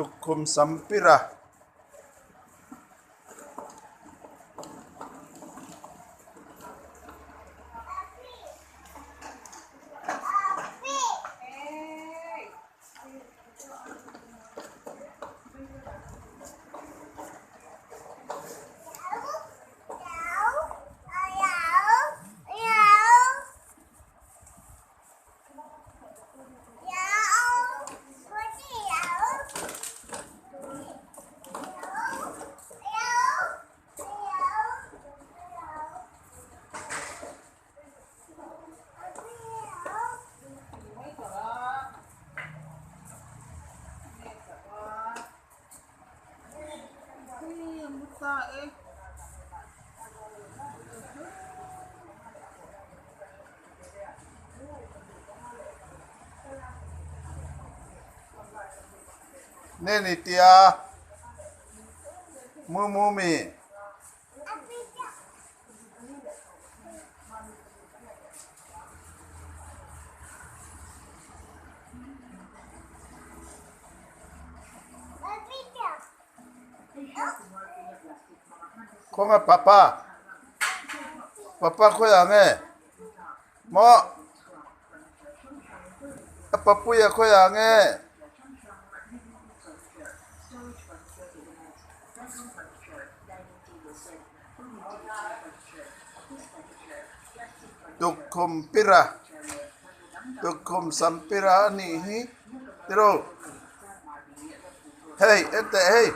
Tukkhum Sampira. Neni tia mu mu mi. Khawnga papa papa khawiah nge maw a papuia khawiah nge. Tukkhum pira tukkhum sam pira a nih hi tiraw hei enteh hei.